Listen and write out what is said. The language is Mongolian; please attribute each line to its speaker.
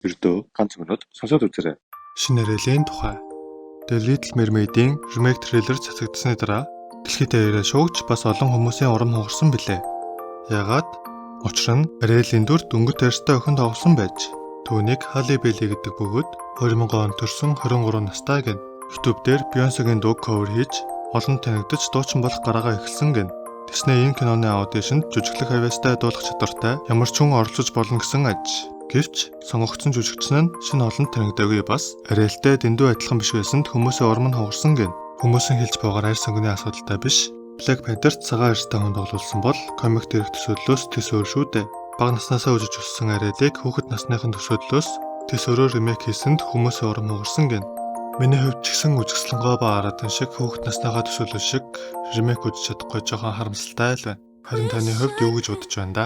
Speaker 1: Ердөө ганц минут сонсоод үзээрэй.
Speaker 2: Шинэ Ariel-ийн тухай. The Little Mermaid-ийн remake трейлер цацагдсаны дараа дэлхийд даяараа шүүгч бас олон хүмүүсийн урам хугарсан билээ. Яагаад? Учир нь Ariel-ийн дүрд өнгөт арьстай охин тоглосон байж, түүнийг Halle Bailey гэдэг бөгөөд 2000 онд төрсэн 23 настай гэнэ. YouTube дээр Beyoncé-гийн дууг cover хийж олон танигдаж дуучин болох гараагаа эхэлсэн гэнэ. Тэгснээ энэ киноны audition-д жүжиглэх авьяастай дуулах чадвартай ямар ч хүн оролцож болно гэсэн аж. Гэвч сонгогдсон жүжигчин нь шинэ олонд танигдаагүй, бас Ariel-тэй дэндүү адилхан биш байсанд хүмүүсийн урам нь хугарсан гэнэ. Хүмүүсийн хэлж буйгаар арьс өнгөний асуудалтай биш. Black Panther-т цагаан арьстай хүн тоглуулсан бол комик дээрх төсөөллөөс тэс өөр шүү дээ. Бага наснаасаа үзэж өссөн Ariel-ыг хүүхэд насныхан төсөөллөөс тэс өөрөөр remake хийсэнд хүмүүсийн урам хугарсан гэнэ. Миний хувьд ч гэсэн Үзэсгэлэн гоо ба Аладдин шиг хүүхэд насныхаа төсөөлөл шиг remake үзэж чадахгүй жоохон харамсалтай л байна. Харин таны хувьд юу гэж бодож байна да?